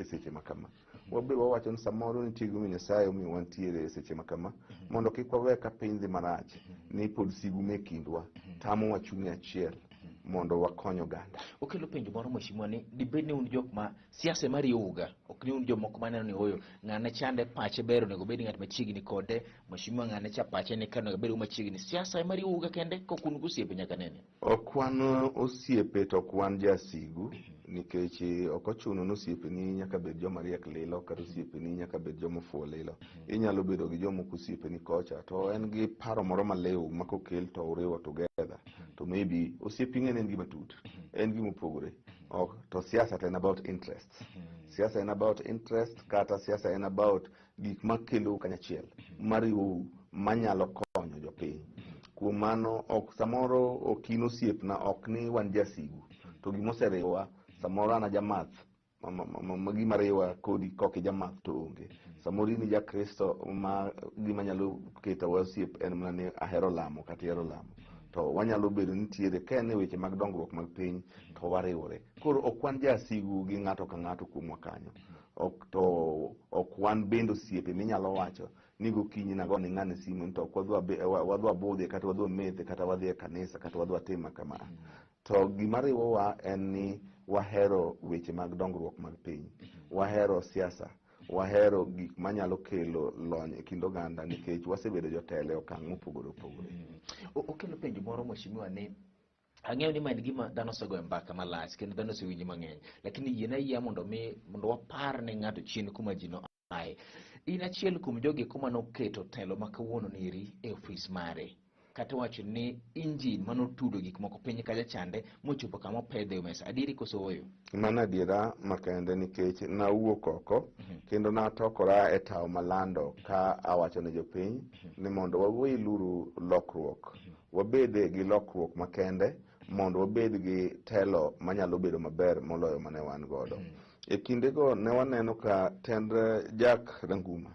seche ma kama. Wabe wawacho ni samoro nitie gima Nyasaye omiyo wantiere e seche ma kama mondo kik wawe ka piny dhi marach ni pod sigu me kindwa tamo wachung' e achiel mondo wakony oganda. Okelo penjo moro, mheshimiwa, ni dibed ni un jok ma siasa ema riwouga, ok ni un jomoko maneno ni oyo ng'ane chande pache ber, onego bed ng'at machiegni kode, mheshimiwa ng'ane cha pache ni ka onego bed machiegni. Siasa ema riwouga kende kok un gosiepe nyaka nene? Ok wan osiepe to ok wan jasigu, nikech ok ochuno ni osiepeni nyaka bed joma riek lilo kata osiepeni nyaka bed joma ofuwo lilo. Inyalo bedo gi jomoko osiepeni kocha to en gi paro moro maliw ma kokel to uriwo together to maybe osiep ing'e ni en gima tut, en gima opogore. Ok to siasa to en about interests. Siasa en about interest kata siasa en about gik makelo kanyachiel mariwou manyalo konyo jopiny. Kuom mano ok samoro ok in osiepna, ok ni wan jasigu, to gimoseriwowa samoro an ajamath ma gima riwa kodi kok ijamath to onge. Samoro in jakristo ma gima nyalo ketowa osiep en mana ni ahero lamo kata ihero lamo, to wanyalo bedo nitiere ka en e weche mag dongruok mag piny to wariwore. Koro ok wan jasigu gi ng'ato ka ng'ato kuomwa kanyo, ok to ok wan bende osiepe minyalo wacho ni gokinyi nago ne ng'ane simu ni to ok wadhi wabudhi kata wadhi wamethe kata wadhi e kanisa kata wadhi watim kama. To gima riwowa en ni wahero weche mag dongruok mag piny, wahero siasa, wahero gik manyalo kelo lony e kind oganda nikech wasebedo jotelo e okang' mopogore opogore. Okelo penjo moro, mheshimiwa, ni ang'eyo ni ma en gima dhano osegoyo mbaka malach kendo dhano osewinjo mang'eny, lakini yiena ayia mondo mi mondo wapar ne ng'ato chien kuma ji no ae. In achiel kuom jogi kuma noketo telo ma kawuono niri e ofis mare, kata wacho ni injin manotudo gik moko piny kacha chande mochopo kama opedhe e mesa. Adieri koso ooyo? Mano adiera makende nikech nawuok oko kendo natokora e tawo malando ka awacho ne jopiny ni mondo wawiluru lokruok, wabed gi lokruok makende mondo wabed gi telo manyalo bedo maber moloyo mane wan godo. E kindego ne waneno ka tend Jack Ranguma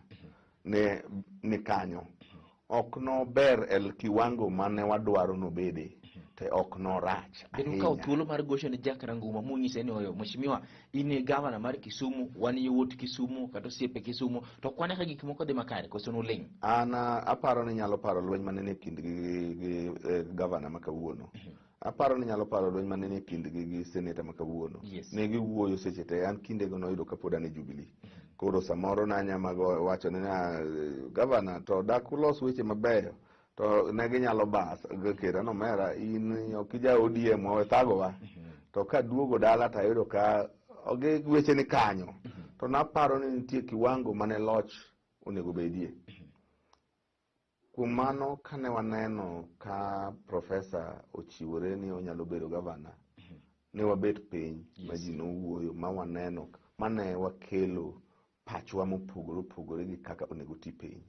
ne ni kanyo ok nober e kiwango mane wadwaro nobede, to ok norach Bende ukawo ahinya. thuolo mar gocho ne Jack Ranguma munyise ni oyo, mheshimiwa, in e gavana mar Kisumu, wan yawuot Kisumu kata osiepe Kisumu, to ok wane ka gik moko dhi makare, koso nuling'? An aparo ni nyalo paro lweny mane ni e kindgi gi gavana ma kawuono. Aparo ni nyalo paro lweny mane ni e kindgi gi seneta ma kawuono. Ne giwuoyo seche te, an kindego noyudo kapod an e Jubilee. Koro samoro nanya wacho ni gavana to dak ulos weche mabeyo to ne ginyalo bas kera nomera in ok ija ODM wawe thagowa. To kaduogo dala tayudo ka gi weche ni kanyo. To naparo ni nitie kiwango mane loch onego bedie. Kuom mano kane waneno ka profesa ochiwore ni onyalo bedo gavana, ne wabet piny ma ji nowuoyo ma waneno mane wakelo pachwa mopogore opogore gi kaka onego ti piny.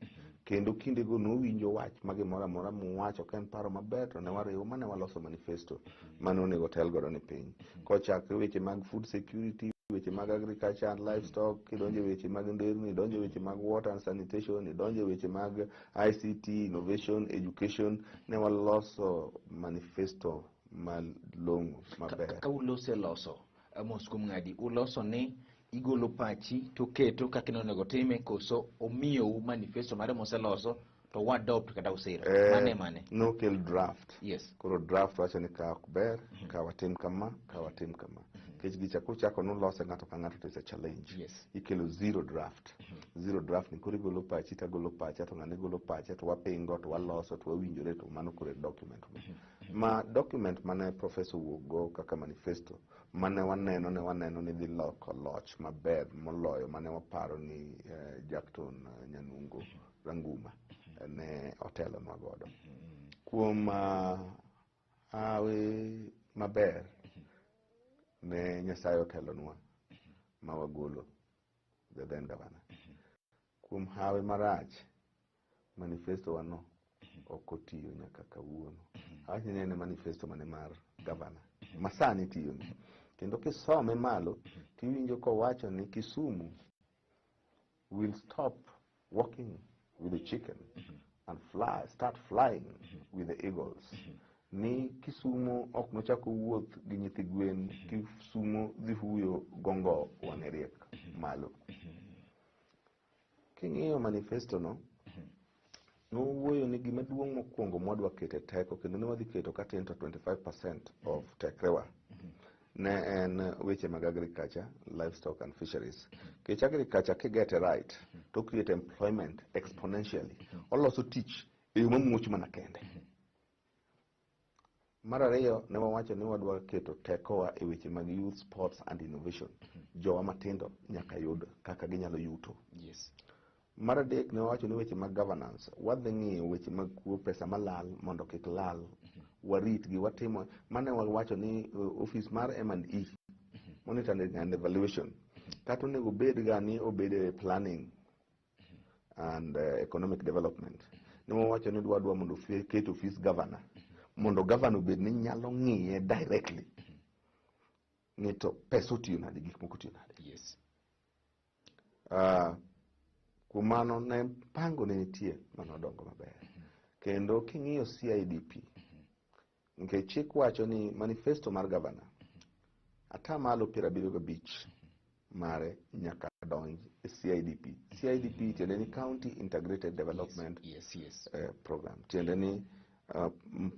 Kendo kindego nowinjo wach ma gimoro amora muwacho ka en paro maber to ne wariwo mane waloso manifesto mane onego tel godo ni piny. Kochakre weche mag food security, weche mag agriculture and livestock, idonjo e weche mag nderni, idonjo e weche mag water and sanitation, idonjo e weche mag ICT, innovation, education, ne waloso manifesto malong'o maber. Ka ulose loso mos kuom ng'adi, uloso ni igolo pachi to keto kaka onego time, koso omiyou manifesto mare moseloso to wadopt kata usiro? Mane mane? Nokel draft. Yes. Koro draft wacho ni ka ok ber, ka watim kama, ka watim kama. Nikech gicha kuchako nulose ng'ato ka ng'ato to it's a challenge. Yes. Ikelo zero draft. Zero draft ni koro igolo pachi to agolo pacha to ng'ane golo pache to wapingo to waloso to wawinjore to mano koro e document. Ma document mane professor owuok go kaka manifesto mane waneno ne waneno ni dhi loko loch maber moloyo mane waparo ni Jackton Nyanungo Ranguma ne otelonwa godo. Kuom hawi maber ne Nyasaye otelonwa ma wagolo the then governor. Kuom hawi marach manifesto wano ok otiyo nyaka kawuono. Awach ni en manifesto mane mar governor ma sani tiyo ni. Kendo kisome malo tiwinjo kowacho ni Kisumu will stop walking with the chicken and fly, start flying with the eagles. Ni Kisumo ok nochak owuoth gi nyithi gwen, Kisumo dhi huyo gongo wang'e riek malo. King'iyo manifesto no, nowuoyo ni gima duong' mokwongo mwadwa kete teko kendo ne wadhi keto katin to 25% of tekrewa ne en weche mag agriculture, livestock and fisheries. Nikech agriculture kigete right to create employment exponentially. Oloso tich e yo mamuoch mana kende. Mar ariyo ne wawacho ni wadwa keto tekowa e weche mag youth, sports and innovation. Jowa matindo nyaka yud kaka ginyalo yuto. Mar adek ne wawacho ni weche mag governance, wadhi ng'iyo weche mag kuo pesa malal mondo kik lal. Warit gi watimo mane wawacho ni office mar M&E, monitoring and evaluation, kata onego bed ga ni obed e planning and economic development. Ne wawacho ni dwa mondo ket office governor mondo governor obed ni nyalo ng'iye directly ni to pesa otiyo nade, gik moko otiyo nade. Kuom mano ne mpango ne nitie manodongo maber. Kendo king'iyo CIDP, nikech chik wacho ni manifesto mar governor 75% mare nyaka donj e CIDP. CIDP tiende ni County Integrated Development Program. Tiende ni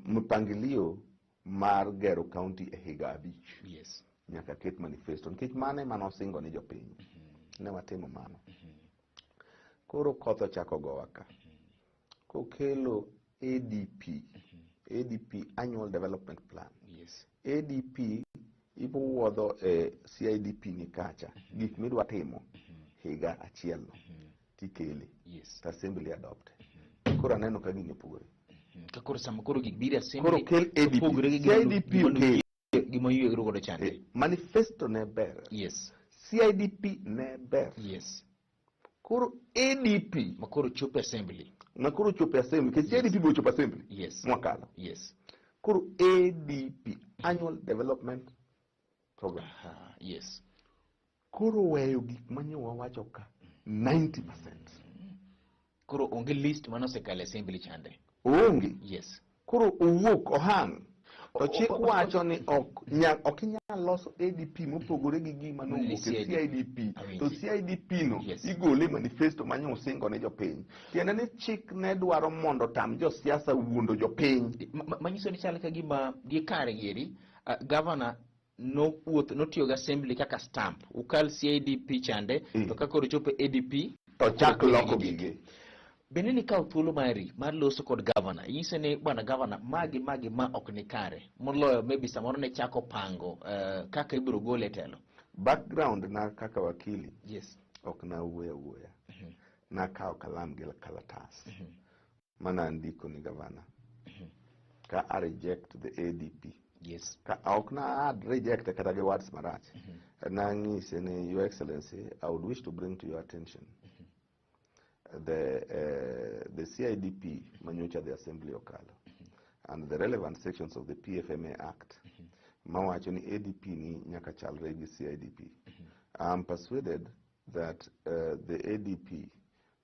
mpangilio mar gero county e higa 5. Nyaka ket manifesto nikech mano ema nosingo ni jopiny. Ne watimo mano. Koro koth ochako gowa ka. Kokelo ADP. ADP Annual Development Plan. ADP ibuodho e CIDP ni kacha gik midwa timo higa achiel no tikele to assembly adopt. Koro aneno ka gini opogore. Ka koro sama koro gik biro assembly, Koro kel ADP. opogore gi CIDP okel. Gima oyuegre godo chande. Manifesto ne ber. CIDP ne ber. Koro ADP ma koro chopo assembly. Ma koro chopo assembly. Nikech CIDP be ochopo assembly. Mwakalo. Koro ADP, Annual Development Program. Koro weyo gik manyo wawacho ka 90%. Koro onge list mane osekalo assembly chande. Oonge. Koro owuok ohang. To chik wacho ni ok inyal loso ADP mopogore gi gima nowuok e CIDP. To CIDP no igole manifesto manyo osingo ne jopiny. Tiende ni chik ne dwaro mondo tam josiasa wuondo jopiny. Manyiso ni chal ka gima gi kare gieri, governor nowuoth notiyo gi assembly kaka stamp. Ukal CIDP chande, to ka koro chopo ADP, to chak loko gige. Bende ni kawo thuolo mari mar loso kod governor, inyise ni bwana governor, magi magi ma ok ni kare, moloyo maybe samoro ne chako pango kaka ibiro gole e telo. Background na kaka wakili, ok na wuoyo awuoya. Nakawo kalam gi kalatas mana andiko ni governor ka a reject the ADP. Ka ok na add reject kata gi words marach. Nang'ise ni Your Excellency, I would wish to bring to your attention the CIDP manyocha the assembly okalo and the relevant sections of the PFMA Act mawacho ni ADP ni nyaka chalre gi CIDP. I am persuaded that the ADP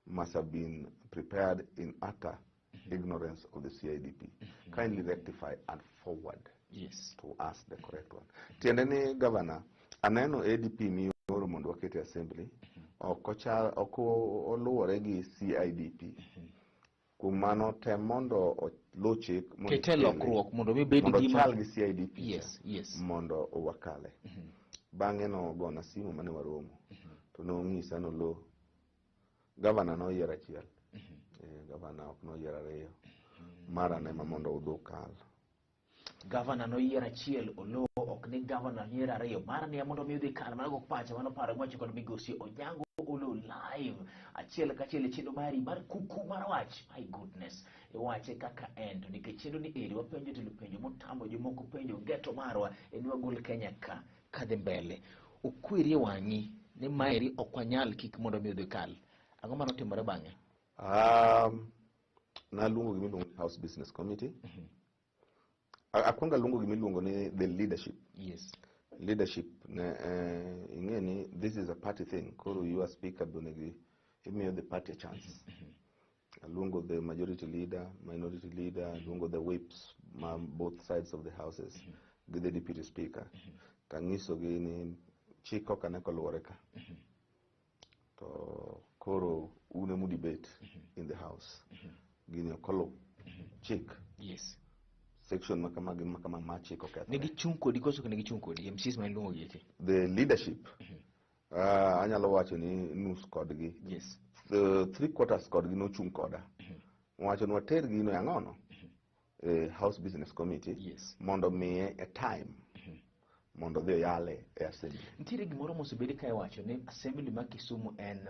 must have been prepared in utter ignorance of the CIDP. Kindly rectify and forward to us the correct one. Tiende ni governor, aneno ADP mioro mondo waket e assembly, ok ochal, ok oluwore gi CIDP. Kuom mano tem mondo oluw chik mondo Kete ikele. lokruok mondo mi bed Mondo gima ochal gi CIDP cha. Mondo wakale. Bang'e nogona simu mane waromo. To nong'isa nolo Governor noyiero achiel. Governor ok noyiero ariyo. Mara ne ma mondo udhi ukal. Governor noyiero achiel, Oloo ok ni governor noyiero ariyo. Mara ne mondo mi udhi kal, mano go pacha, mano paro mwacho kod migosi Onyango Oloo live. Achiel kachiel e chenro mari mar kuku mar wach. My goodness. Iwache kaka en to nikech chenro ni eri wapenjo telo penjo motamo jomoko penjo geto marwa en wagol Kenya ka kadhi mbele. Okwerie wang'i ni maeri ok wanyal kik mondo mi udhi kal. Ang'o mane otimore bang'e? Naluongo gima iluongo ni House Business Committee. Akwongo aluongo gima iluongo ni the leadership. Leadership ne ing'e ni this is a party thing. Koro you are speaker be onego imiyo the party a chance. Aluongo the majority leader, minority leader, aluongo the whips, ma both sides of the houses gi the deputy speaker, tanyisogi ni chik ok ane koluwore ka, to koro un emu debate in the house. Gini ok oluw chik. Section ma kama gi ma kama ma chik okethore. Ne gichung' kodi koso ok ne gichung' kodi, MCAs ma iluongo gi eki? The leadership, anyalo wacho ni nus kodgi, the three quarters kodgi nochung' koda. Wacho ni water gino e ang'ono e House Business Committee mondo miye a time mondo odhi oyale e assembly. Nitiere gimoro mosebedi ka iwacho ni assembly ma Kisumu en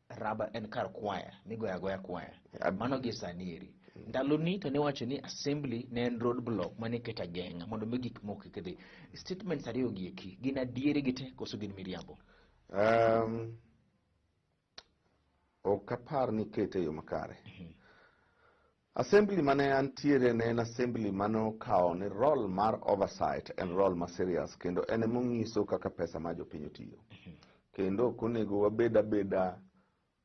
raba, en kar kwaya migoyo agoya kwaya. Mano gi sani eri. Ndaloni to niwacho ni assembly ne en road block mane iketo ageng'a mondo mi gik moko kik dhi. Statements ariyo gi eki gin adieri gi te koso gin miriambo? Ok apar ni kete e yo makare. Assembly mane antiere ne en assembly mane okawo ni role mar oversight en role ma serious, kendo en emong'iso kaka pesa mar jopiny otiyo. Kendo ok onego wabed abeda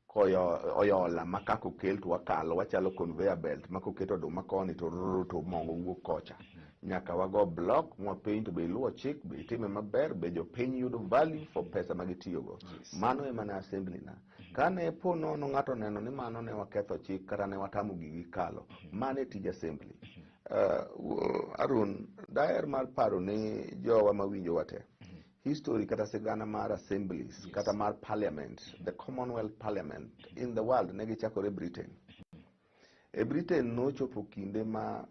koyo oyola ma kaka okel to wakalo, wachalo conveyor belt ma koket oduma koni to rrr, to mogo wuok kocha. Nyaka wago block mwapiny to be iluwo chik, be itime maber, be jopiny yudo value for pesa ma gitiyogo. Mano ema ne assembly na. Kane po nono ng'ato oneno ni mano ne waketho chik kata ne watamo gigi kalo, mano e tij assembly. Arun, daher mar paro ni jowa mawinjowa te, history kata sigana mar assemblies kata mar parliament, the Commonwealth Parliament in the world, ne gichakore Britain. E Britain nochopo kinde ma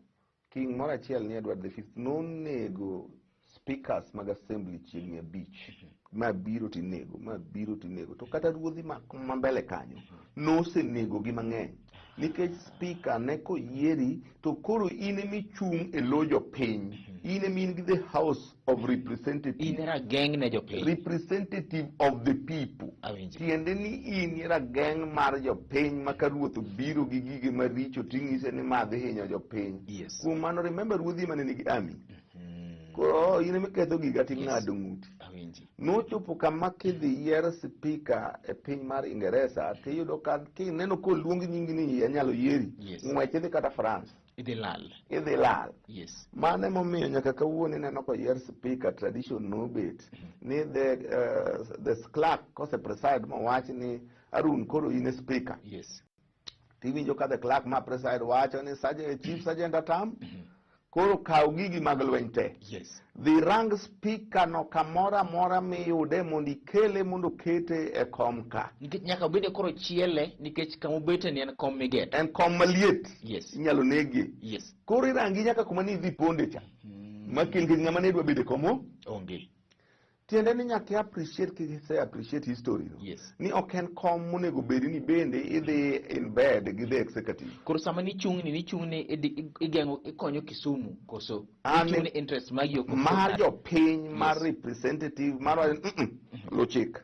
king moro achiel ni Edward the Fifth nonego speakers mag assembly chiegni 5, ma biro tinego, ma biro tinego, to kata ruodhi ma mbele kanyo nosenego gi mang'eny, nikech speaker ne koyieri to koro in emichung' e lo jopiny, in emi in gi the House of Representatives. In rageng' ne jopiny. Representative of the people. Awinji. Tiende ni in rageng' mar jopiny ma ka ruoth obiro gi gige maricho ting'ise ni ma dhi hinyo jopiny. Kuom mano, remember, ruodhi mane nigi army. Koro in emiketho giga ting'ado ng'uti. Awinji. Nochopo kama kidhi yier speaker e piny mar Ingeresa tiyudo ka kineno koluong nyingi ni anyalo yieri. Ng'wech idhi kata France. Idhi lal. Idhi lal. Mano emomiyo nyaka kawuono ineno koyier speaker, tradition nobet ni the clerk kose preside mowach ni Arun koro in e speaker. Tiwinjo ka the clerk ma preside wacho ni sergeant, chief sergeant atam koro kaw gigi mag lweny te. Dhi rang speaker no kamoro amora miyude mondo ikele mondo okete e kom ka. Nikech nyaka obede koro chiele, nikech kama obete ni en kom migeto. En kom maliet. Inyalo nege. Koro irangi nyaka kuma ni idhi ponde cha. Makel nikech ng'ama ne dwa bedo e komo onge. Tiende ni nyaka i appreciate, kise appreciate history no. Ni ok en kom monego bed ni bende idhi in bed gi the executive. Koro sama nichung' ni nichung' ni igeng'o, ikonyo Kisumu koso An ichung' ni interest magi ok mar jopiny mar representative mar luw chik.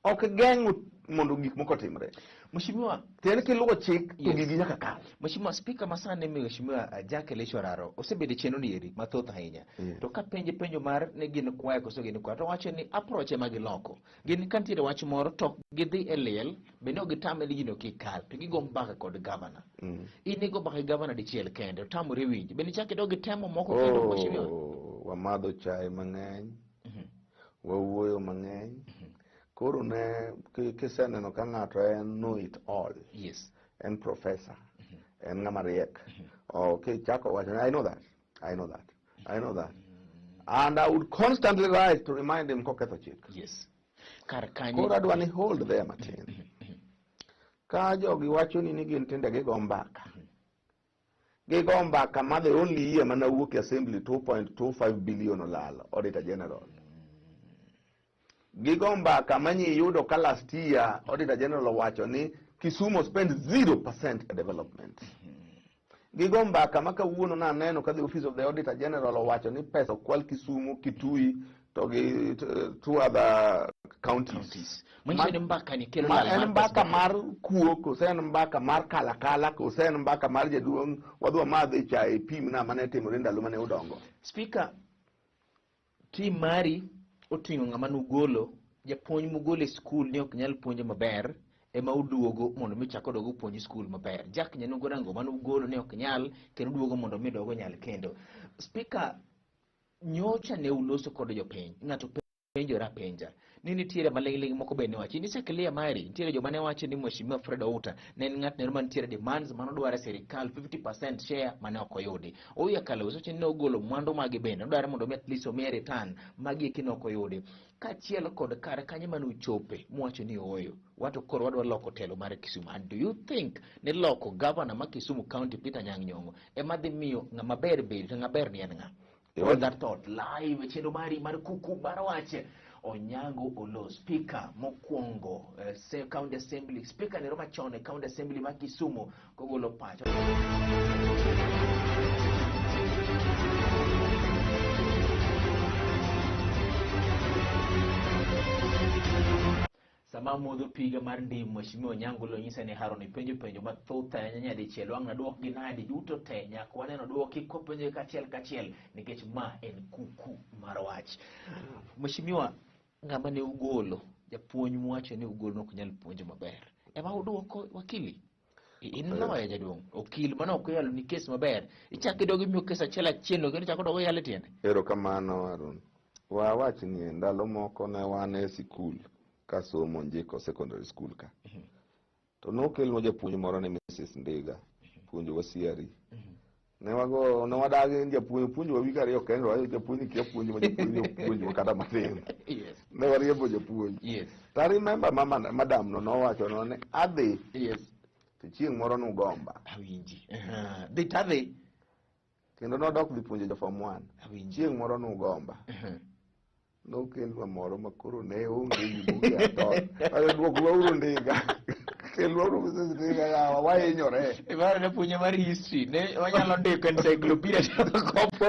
Ok geng'o mondo gik moko otimre. Mheshimiwa, tiende kiluwo chik to gigi nyaka kal. Mheshimiwa Speaker masani, Mheshimiwa Jack Elisha Oraro osebedo e chenro ni eri mathoth ahinya. To ka penje penjo mar ni gin kwayo koso gin kwayo, to wacho ni approach ema giloko. Gin ka nitiere wach moro to gidhi e liel, bende ok gitame ni gino kik kal, to gigo mbaka kod gavana. In igo mbaka gi gavana dichiel kende, otamore winjo. Bende ichako idog itemo moko kendo, Mheshimiwa? Wamadho chai mang'eny, wawuoyo mang'eny. Koro ne kiseneno ka ng'ato en know it all. En professor. En ng'ama riek. Okay, chako wacho ni, I know that. I know that. I know that. And I would constantly write to remind him koketho chik. Kar kanyo. Koro adwa ni hold there matin. Ka jogi wacho ni gin tinde gigo mbaka. Gigo mbaka ma the only year mana wuok e assembly 2.25 billion olal, Auditor General. Gigo mbaka manyi yudo ka last year Auditor General owacho ni Kisumu spend 0% e development. Gigo mbaka ma kawuono naneno ka the Office of the Auditor General owacho ni pesa okwal Kisumu, Kitui to gi two other counties. Manyiso ni mbaka ni kelo Ma lal en mar mbaka pesa. mar kuo, kose en mbaka mar kalakala, kose en mbaka mar jaduong' wadhi wamadhe chae pim na mane timore ndalo mane udongo. Speaker, team mari oting'o ng'ama nugolo, japuonj mugolo e skul ni ok nyal puonjo maber, ema uduogo mondo mi chak odog opuonj skul maber. Jack Nyanungo Rango mane ugolo ne ok nyal kendo uduogo mondo mi odog onyal kendo. Speaker, nyocha ne uloso kod jopiny, ng'ato penjore apenja ni nitiere maling'ling' moko be ne wacho ni clear mari nitiere joma ne wacho ni Mheshimiwa Fred Outa ne en ng'at nero mantiere demands mane odwaro e sirikal 50% share mane ok oyudi. Owiya Kalausi wacho ni ne ogolo mwandu mage bende odwaro mondo mi at least omiye return magi eki ne ok oyudi. Kaachiel kod kar kanyo mane uchope muwacho ni ooyo wato koro wadwa loko telo mar Kisumu. And do you think ni loko governor ma Kisumu County Peter Anyang' Nyong'o ema dhi miyo ng'ama ber bedi to ng'ama ber ni en ng'a? On that thought, live chenro mari mar kuku mar wach Onyango Oloo, speaker mokwongo County Assembly, speaker nero machon e County Assembly ma Kisumu kogolo pacho. Sama amodho piga mar ndim, Mheshimiwa Onyango Oloo nyisa ni Haron ipenjo penjo mathoth ahinya nyadichiel, wang' nadwok gi nadi duto te nyaka waneno dwoki kwapenjo kachiel kachiel nikech ma en kuku mar wach. Mheshimiwa, ng'ama ne ugolo, japuonj mwacho ni ugolo nok nyal puonjo maber, ema udwoko wakili? In loya jaduong', okil mane ok oyalo ni kes maber, ichako idog imiyo kes achiel achiel no kendo ichako idog oyalo e tiende. Erokamano Aaron. Wawach ni ndalo moko ne wan e sikul kasomo Njiko Secondary School ka. To nokelnwa japuonj moro ni Mrs. Ndiga, puonjowa CRE. Ne wago ne wadagi ni japuonj puonjowa wik ariyo kende, wacho japuonj ni kia puonjo ma japuonj ni ok puonjwa kata matin. Ne wariembo japuonj. To I remember mama madam no nowachonwa ni adhi to chieng' moro nugomba. Awinji. Dhi tadhi. Kendo nodok dhi puonjo jo form 1. Awinji. Chieng' moro nugomba. Nokelnwa moro ma koro ne onge gi buge atol. Ayo duokwa uru Ndiga. Kelwa uru Mrs. Ndiga yawa wahinyore. Ibaro ne puonjo mar history, ne wanyalo ndiko encyclopedia kopo.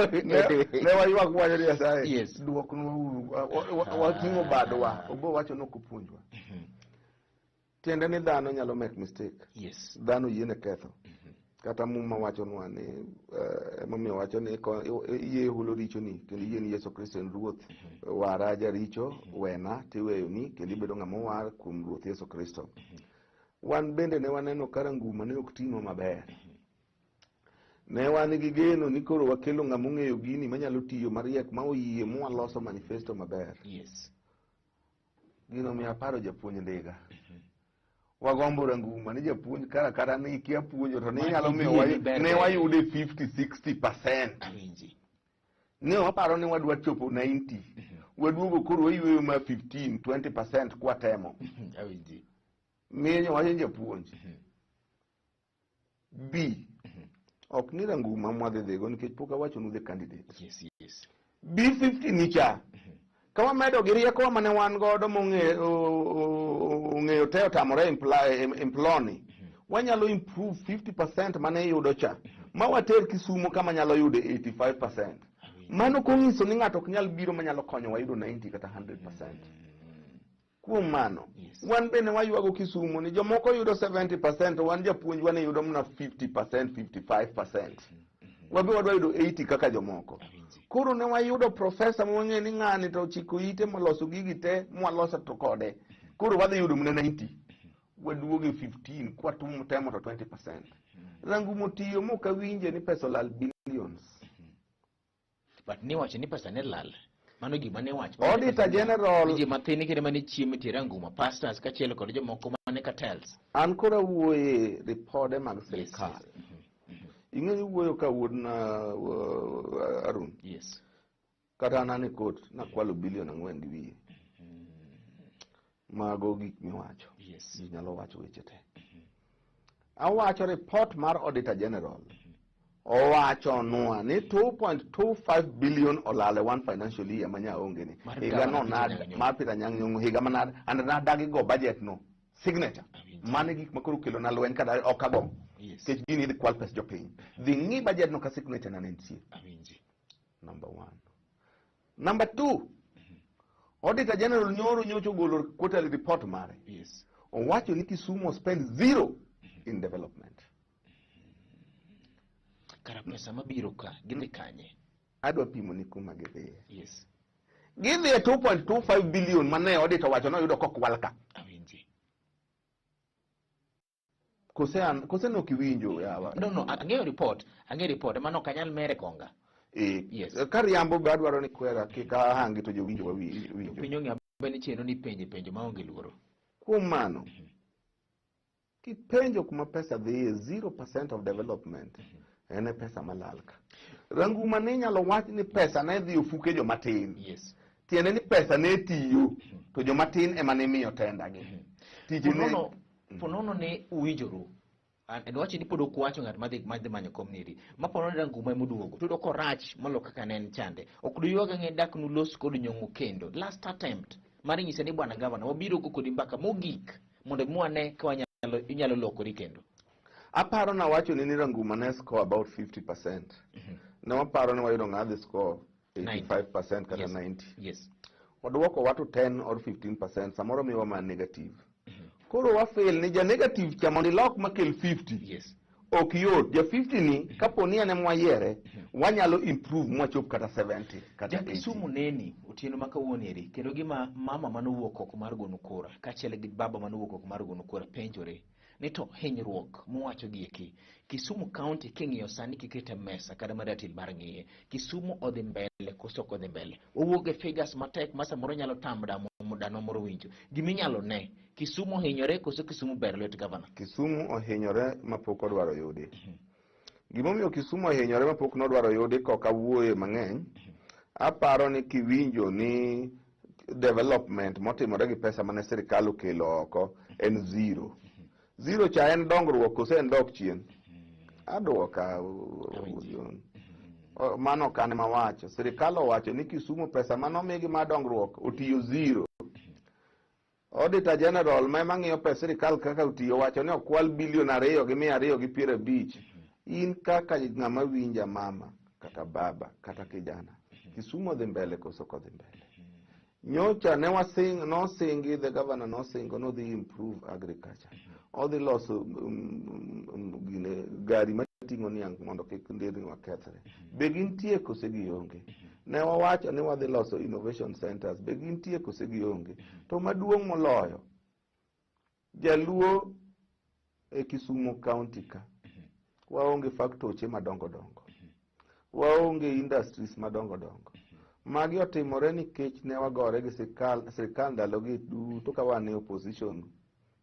Ne waywak wacho ni Nyasaye. Duoknwa uru. Wating'o badwa. Obo wacho ni ok opuonjwa. Tiende ni dhano nyalo make mistake. Dhano yiene ketho. Kata Muma wachonwa ni emomiyo wacho ni iyie hulo richoni kendo iyie ni Yesu Kristo en Ruoth. Wara jaricho, wena tiweyoni kendo ibedo ng'ama owar kuom Ruoth Yesu Kristo. Wan bende ne waneno ka Ranguma ne ok tinwa maber. Ne wan gi geno ni koro wakelo ng'ama ong'eyo gini manyalo tiyo mariek ma oyie mwaloso manifesto maber. Gino miyo aparo japuonj Ndiga. Wagombo Ranguma ni japuonj kara kata ni ikia puonjo to ni inyalo miyo ne wayude 50-60%. Awinji. Ne waparo ni wadwa chopo 90. Waduogo koro wayueyo ma 15-20% kwatemo. Awinji. Miyo wacho japuonj. B. Ok ni Ranguma mwadhi dhigo nikech pok awachonu the candidate. B50 ni cha. Ka wamedo gi rieko mane wan godo mong'eyo te otamore imploni, wanyalo improve 50% mane iyudo cha, ma water Kisumo kama nyalo yudo 85%. Mano konyiso ni ng'ato ok nyal biro manyalo konyowa yudo 90 kata 100%. Kuom mano, wan bende waywago Kisumo ni jomoko yudo 70%, to wan japuonj wan yudo mana 50%, 55%. Wabe wadwa yudo 80 kaka jomoko. Koro ne wayudo profesa ma wang'eyo ni ng'ani to ochiko ite moloso gigi te mwaloso to kode. Koro wadhi yudo mana 90. Waduogo e 15 kwatimo temo to 20%. Rangumo tiyo mok awinje ni pesa olal billions. But ni wacho ni pesa ne lal. Mano gima ne wacho. Auditor General Ji mathin kinde mane chiemo tie Ranguma, pastors kaachiel kod jomoko mane cartels. An koro awuoye ripode mag sirikal. Ing'e ni wuoyo ka wuod na Arun. Kata an an e court nakwalo bilion 4 gi wiye. Mago gik miwacho. Ji nyalo wacho weche te. Awacho report mar Auditor General. Owacho nwa ni 2.25 billion olal e one financial year ma nyaonge ni. Mar Higa no Peter nad Anyang' Nyong'o. mar Peter Anyang' Nyong'o higa manad and nadagi go budget no signature. Mano e gik ma koro kelo na lweny kada ok ago. Nikech gini idhi kwal pes jopiny. Dhi ng'i budget no ka signature na ne nitie. Number 1. Number 2. Auditor General nyoro nyocha ogolo quarterly report mare. Owacho ni Kisumu spend 0 in development. Kara pesa mabiro ka gidhi kanye? Adwa pimo ni kuma gidhiye. Gidhi e 2.25 billion mane auditor wacho noyudo kokwal ka. Awinji. Kose an kose ne ok iwinjo yawa? No, ang'eyo report, ang'eyo report, mano ok anyal mere konga. Yes. Ka riambo be adwaro ni kwera kik ahangi to jowinjo winjo. Piny ong'eyo maber ni chenro ni penje penjo maonge luoro. Kuom mano, kipenjo kuma pesa dhiye, 0% of development en e pesa malal ka. Ranguma ne inyalo wach ni pesa ne dhi ofuke joma tin. Tiende ni pesa ne tiyo to joma tin ema ne imiyo tenda gi. Tije ne Ponono ne uwinjoru. And wacho ni pod ok wacho ng'at madhi manyo kom niri. Ma ponono ni Ranguma ema oduogo. To yudo korach molo kaka ne en chande. Ok duywag ang'e dak nulos kod Nyong'o kendo. Last attempt mar nyise ni bwana gavana wabiro go kodi mbaka mogik mondo mwane ka inyalo lokori kendo. Aparo nawacho ni Ranguma ne score about 50%. Ne waparo ni wayudo ng'a dhi score 85% kata 90. Oduoko wa to 10 or 15%, samoro miwa ma negative. Koro wa fail ni ja negative cha mondo ilok makel 50. Ok yot. Ja 50 ni kapo ni en ema wayiere, wanyalo improve mwachop kata 70 kata 80. Kisumu neni otieno ma kawuono eri kendo gima mama manowuok oko mar gono kura kaachiel gi baba manowuok oko mar gono kura penjore ni to hinyruok mowacho gi eki Kisumu County king'iyo sani kikete mesa kata mar ratil mar ng'iye Kisumu odhi mbele koso ok odhi mbele. Owuok e figures matek ma samoro nyalo tam dhano moro winjo. Giminyalo ne Kisumu ohinyore koso Kisumu ber lwet gavana? Kisumu ohinyore mapok odwaro yudi. Gimomiyo Kisumu ohinyore mapok nodwaro yudi kok awuoye mang'eny, aparo ni kiwinjo ni development motimore gi pesa mane sirikal okelo oko en zero. Zero cha en dongruok kose en dok chien? Aduoka. Mano ok an ema wacho. Sirikal owacho ni Kisumu pesa manomigi mar dongruok otiyo zero. Auditor General ma ema ng'iyo pes sirikal kaka otiyo wacho ni okwal bilion 2 250. In kaka ng'ama winja mama kata baba kata kijana, Kisumu odhi mbele koso ok odhi mbele? Nyocha ne wasing nosingi the governor nosingo nodhi improve agriculture. Odhi loso gine gari mating'o niang' mondo kik nderni wakethre. Be gintie kose gionge? Ne wawacho ni wadhi loso innovation centers. Be gintie kose gionge? To maduong' moloyo, jaluo e Kisumu County ka waonge factoche madongo dongo, waonge industries madongo dongo. Magi otimore nikech ne wagore gi sirikal ndalogi duto ka wan e opposition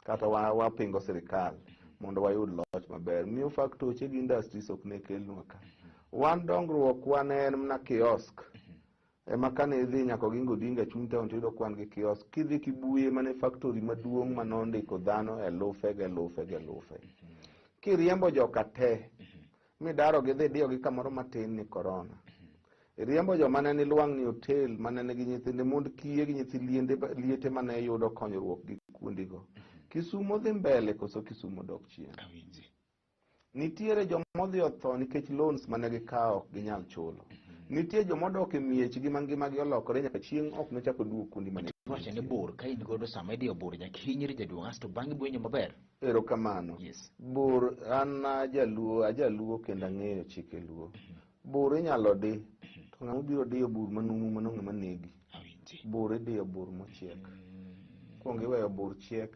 kata wapingo sirikal mondo wayud loch maber. Miyo factoche gi industries ok ne kelnwa ka. Wan dongruok wan en mana kiosk. Ema kane idhi nyaka Oginga Odinga chuny town tiyudo kwan gi kiosk. Kidhi Kibuye mane factory maduong' manondiko dhano elufe gi elufe gi elufe. Kiriembo joka te midaro gidhi diyogi kamoro matin ni corona. Iriembo joma ne ni lwang'ni hotel mane nigi nyithinde mond kiye gi nyithi liete mane yudo konyruok gi kuondigo. Kisumu dhi mbele koso Kisumu dok chien? Nitiere joma odhi otho nikech loans mane gikawo ok ginyal chulo. Nitie joma odok e miechgi ma ngimagi olokore nyaka chieng' ok nochak oduog kuonde mane Iwacho ni bur ka in godo sama idhi e bur nyaka ihinyri jaduong' asto bang'e iwinjo maber. Erokamano. Bur an ajaluo, ajaluo kendo ang'eyo chike luo. Bur inyalo di, to ng'ama obiro diyo bur manumu mano ng'ama negi. Bur idiyo bur mochiek. Kuongo iweyo bur chiek,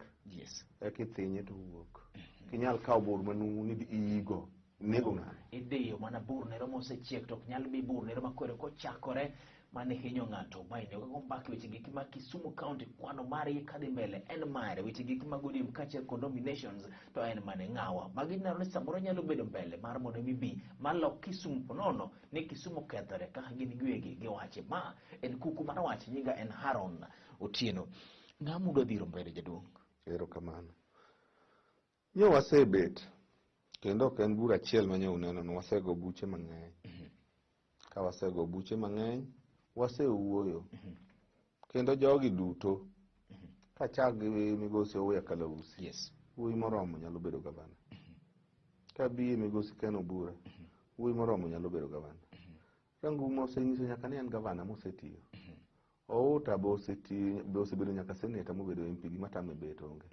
eka ithinye to owuok. Kinyal kawo bur manumu ni iigo, inego ng'ano. Idiyo mana bur nero mosechiek to ok nyal bi bur nero makwero kochakore mane hinyo ng'ato. Mae ne wago mbaka weche gik ma Kisumu County kwano margi kadhi mbele en mare, weche gik mag ODM kaachiel kod nominations to en mane ng'awa. Magi neno ni samoro nyalo bedo mbele mar mondo mi bi malok Kisumu ponono ni Kisumu kethore kaka gin giwegi giwache. Ma en kuku mar wach, nyinga en Haron Otieno. Ng'a mudwa dhiro mbele jaduong'? Erokamano. Nyo wasebet kendo ok en bura achiel ma nyo uneno no, wasego buche mang'eny. Ka wasego buche mang'eny, wasewuoyo. Kendo jogi duto, kachak gi migosi Owiya Kalausi, wuoyi moromo nyalo bedo gavana. Kabi e migosi Ken Obura, wuoyi moromo nyalo bedo gavana. Ranguma osenyiso nyaka ni en gavana mosetiyo. Outa be osetiyo, be osebedo nyaka seneta mobedo MP, gima tame bet onge.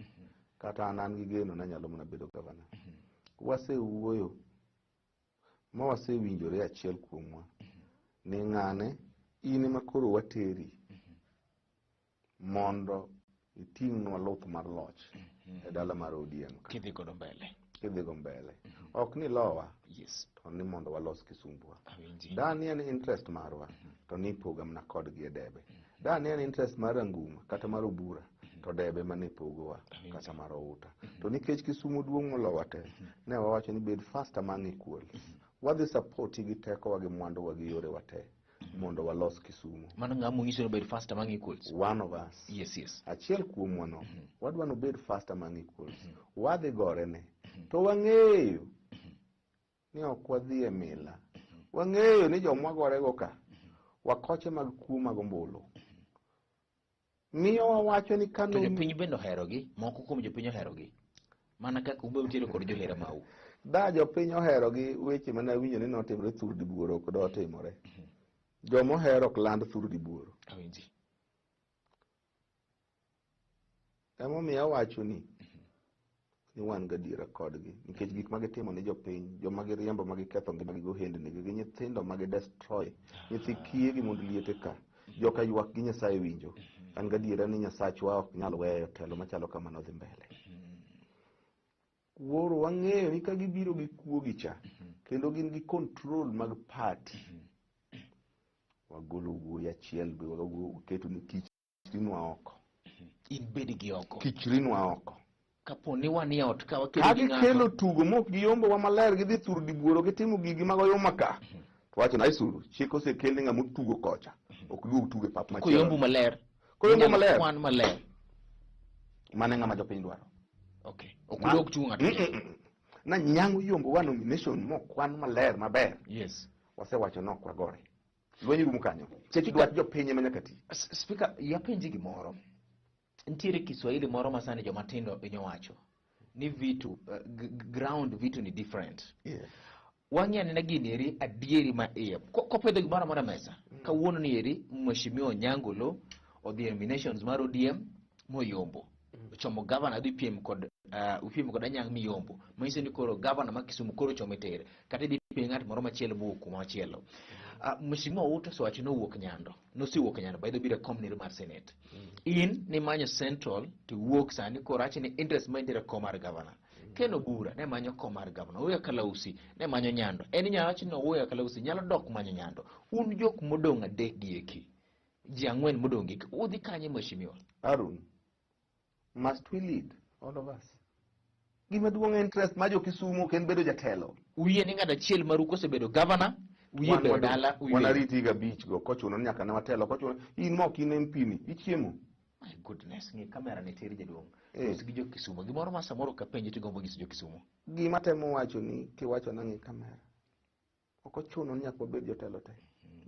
Kata an gi geno ni anyalo mana bedo gavana. Wasewuoyo ma wasewinjore achiel kuomwa ni ng'ane in ema koro wateri mondo iting'nwa luth mar loch e dala mar ODM ka. Kidhi godo mbele. Kidhigo mbele. Ok ni lowa, Yes. to ni mondo walos Kisumbwa. Awinji. Da ni en interest marwa, to ni ipoga mana kodgi e debe. Da ni en interest mar Ranguma kata mar Obura, to debe mane pogowa kata mar Outa. To nikech Kisumu duong' molowa te, ne wawacho ni bed first among equals. Wadhi support gi tekowa gi mwanduwa gi yorewa te mondo walos Kisumu. Mano ng'ama onyiso ni obed first among equals. One of us. Yes, yes. Achiel kuomwa no, wadwa ni obed first among equals. Wadhi gorene. To wang'eyo ni ok wadhi e mila. Wang'eyo ni jomwa gorego ka, wakoche mag kuo mag ombulu. Miyo wawacho ni To kano jopiny bende oherogi, moko kuom jopiny oherogi. Mana kaka un be untiere kod johera mau. Da jopiny oherogi weche mane awinjo ni notimore thur dibuoro ok dotimore. Joma ohero ok land thur dibuoro. Awinji. Emomiyo awacho ni wan gadiera kodgi nikech gik ma gitimo ne jopiny, joma giriembo ma giketho ngimagi gi ohendnigi, gi nyithindo ma gidestroy, nyithi kiye gi mond liete ka, joka ywak gi Nyasaye winjo. An gadiera ni Nyasachwa ok nyal weyo telo machalo kamano dhi mbele. Wuoro wang'eyo ni ka gibiro gi kuo gi cha, kendo gin gi control mag party. Wagolo wuoyi achiel be waketo ni kichrinwa oko. In bed gi oko. Kichrinwa oko. Kapo ni wan e ot ka wakedo Ka gi gikelo ng'ato. tugo mok giyombowa maler gidhi thur dibuoro gitimo gigi mag oyuma ka. To wacho na aisuru, chik osekel ni ng'ama otugo kocha ok duog tugo e pap machielo. Koyombu maler. Koyombu Inyalo maler. Kwan maler. Mano e ng'ama jopiny dwaro. Okay. Ok udog tugo ng'ato. Na nyango yombo wa nomination mokwan maler maber. Yes. Wasewacho ni ok wagore. Lweny rumo kanyo. Speaker- Dwach jopiny ema nyaka ti. Speaker, yapenji gimoro. Nitiere Kiswahili moro ma sani joma tindo hinyo wacho ni vitu ground vitu ni different. Yes. Wang'i anena gini eri adieri ma iye. Kopedho gimoro amora mesa. Kawuono ni eri Mheshimiwa Onyango Oloo odhi e nominations mar ODM moyombo. Ochomo governor dhi piem kod upiem kod Anyang' Miyombo. Manyiso ni koro governor ma Kisumu koro chomo e tere. Kata idhi piem ng'at moro machielo mowuok kuma machielo. Mheshimiwa Outa osewacho ni owuok Nyando. Nosewuok Nyando by the biro e kom nero mar Senate. In nimanyo Central to iwuok sani koro acho ni interest ma intiere kom mar governor. Ken Obura ne manyo kom mar governor. Oyo Kalausi ne manyo Nyando. En inyalo wacho ni Oyo Kalausi nyalo dok manyo Nyando. Un jok modong' adek gi eki. Ji ang'wen modong' gi udhi kanye mheshimiwa? Arun, must we lead all of us? Gima duong' interest ma jo Kisumu ok en bedo jatelo. Uyie ni ng'at achiel maru kosebedo governor, uyie Wan bedo wadu- dala, uyie. wan ariti higa abich go kochuno ni nyaka ne watelo kochuno in ma ok in MP ni ichiemo. My goodness, ng'i kamera ni tir jaduong'. Eh. Los gi jo Kisumu. Gimoro ma samoro kapenji tigombo nyiso jo Kisumu. Gima temo wacho ni kiwacho na ng'i kamera. Ok ochuno ni nyaka wabed jotelo te.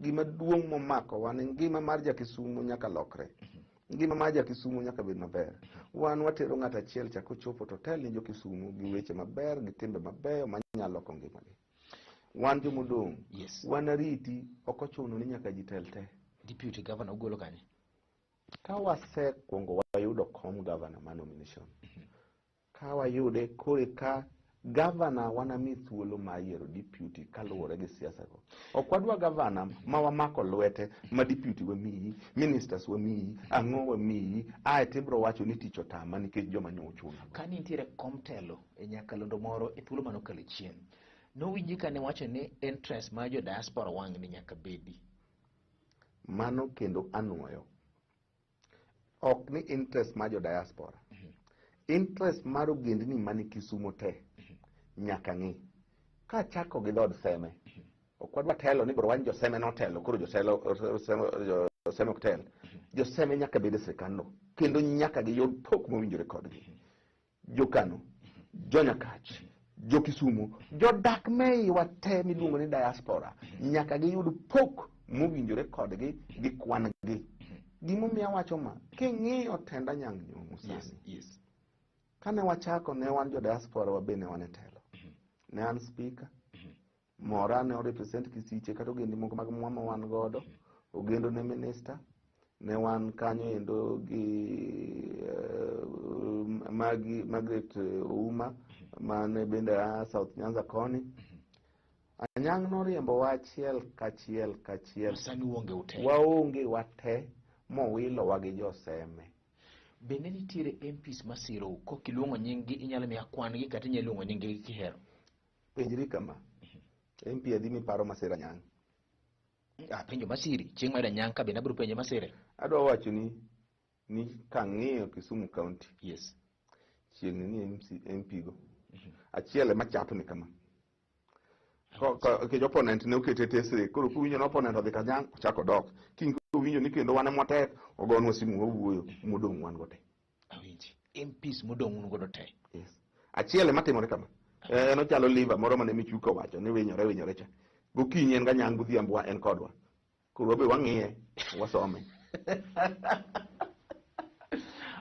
Gima duong' momako wan en ngima mar ja Kisumu nyaka lokre. Ngima mar ja Kisumu nyaka bed maber. Wan watero ng'at achiel cha kochopo to tel ni jo Kisumu gi weche maber gi timbe mabeyo manyalo loko ngimagi. Wan jomodong', Yes. wan ariti ok ochuno ni nyaka ji tel te. Deputy governor ugolo kanye? Ka wasekuongo wayudo kom governor ma nomination, ka wayude kore ka governor wanami thuolo mar yiero deputy kaluwore gi siasa go. Ok wadwa governor ma wamako lwete ma deputy wamiyi, ministers wamiyi, ang'o wamiyi, ae tibro wacho ni tich otama nikech joma nyo ochuna. Ka nitiere kom telo e nyakalondo moro e thuolo manokalo chien, nowinji ka ne wacho ni interest mar jo diaspora wang' ni nyaka bedi. Mano kendo anuoyo. Ok ni interest mar jo diaspora. Interest mar ogendni mani Kisumu te nyaka ng'i. Kachako gi dhood Seme, ok wadwa telo ni bro wan joseme notelo, koro joseme ok tel. Joseme nyaka bed e sirkandno, kendo nyaka giyud pok mowinjore kodgi. Jokano, Jonyakach, Jokisumu, jodak meiwa te miluongo ni diaspora, nyaka giyud pok mowinjore kodgi gi kwan gi. Gimomiyo awacho ma, king'iyo tend Anyang' Nyong'o sani, Yes, yes. kane wachako ne wan jo diaspora wabe ne wan e telo. Ne an speaker, Mora ne orepresent Kisiche kata ogendni moko mag mwa ma wan godo, Ogendo ne minister, ne wan kanyo endo gi Magi, Margaret Ouma mane bende a South Nyanza koni. Anyang' noriembowa achiel kachiel kachiel. Sani uonge ute. Waonge wate mowilowa gi joseme. Bende nitiere MPs masirou? Kok iluongo nying-gi inyalo miya kwan-gi kata inyalo luongo nying-gi kihero. Penjri kama, MP adi miparo masira Anyang'? Ah, penjo masiri. Chieng' mar Anyang' ka bende abiro penje masire. Adwa wacho ni kang'iyo Kisumu County, Yes. chiegni ni MP go. Achiel ema chapni kama. Nikech opponent ne okete tesre, koro kowinjo ni opponent odhi Kanyang', ochako dok. Kiny kowinjo ni kendo wan ema watek, ogonwa simu wawuoyo, modong' wan go te. Awinji. MPs modong' un godo te. Yes. Achiel ema timore kama. En ochalo liver moro mane Michuka owacho ni winyore winyore cha. Gokinyi en Ganyang', godhiambo en kodwa. Koro wabe wang'iye, wasome.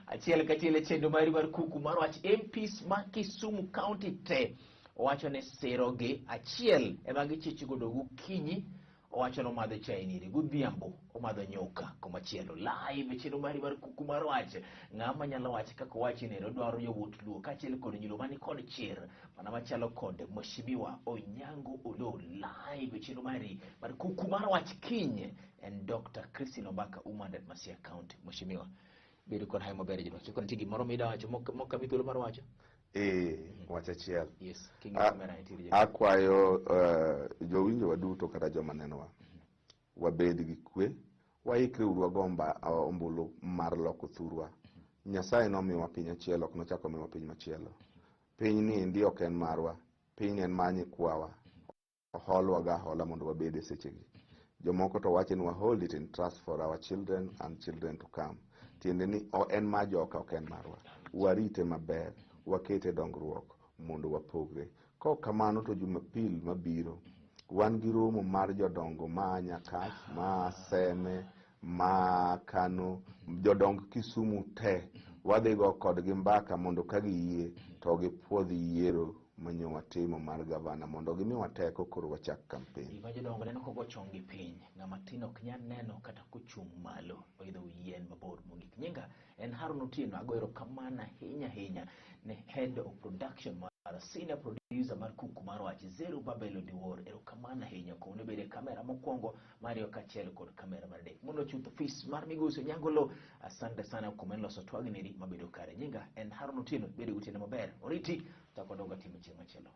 Achiel kachiel e chenro mari mar kuku mar wach MPs ma Kisumu County te owacho ni sirogi achiel ema gichich godo gokinyi, owacho ni omadho chai niri godhiambo omadho nyuka komachielo. Live e chenro mari mar kuku mar wach, ng'ama nyalo wacho kaka owachi ni odwaro yawuot Luo kaachiel kod nyilo mani kod chir mana machalo kod Mheshimiwa Onyango Oloo. Live e chenro mari mar kuku mar wach kiny en Dr. Christine Ombaka Umandet Masia County. Mheshimiwa, bedo kod hayo maber jodong. Chiko nitie gimoro mida wacho mok ami thuolo mar wacho? Wach achiel. Yes, king'iyo kamera nitiere. Akwayo jowinjowa duto kata joma nenowa, wabed gi kwe, waikre uru wagomba ombulu mar loko thurwa. Nyasaye nomiyowa piny achiel, ok nochako omiyowa piny machielo. Piny ni endi ok en marwa, piny en mar nyikwawa. Oholwa ga hola mondo wabed e sechegi. Jomoko to wacho ni wa hold it in trust for our children and children to come. Tiende ni en mar joka, ok en marwa. Warite maber, wakete dongruok mondo wapogre. Kok kamano to Jumapil mabiro, wan gi romo mar jodongo ma Nyakach, ma Seme, ma Kano, jodong Kisumu te. Wadhi go kodgi mbaka mondo ka giyie to gipuodh yiero manyo watimo mar gavana mondo gimiwa teko koro wachak campaign. Gima jodongo neno kogo chong gi piny, ng'ama tin ok nyal neno kata kochung' malo, oidho wi yien mabor mogik. Nyinga en Harun Otieno, ago erokamano ahinya ahinya ne head of production mar senior producer mar kuku mar wach Zeru Babel Odiwuor. Erokamano ahinya kuom ne bedo e kamera mokwongo, mar ariyo kaachiel kod kamera mar adek. Mondo chuth ofis mar migosi Onyango Oloo, asante sana kuom en loso twagni mabedo kare. Nyinga en Harun Otieno, bedo gotieno maber. Oriti, takodoga timo chieng' machielo.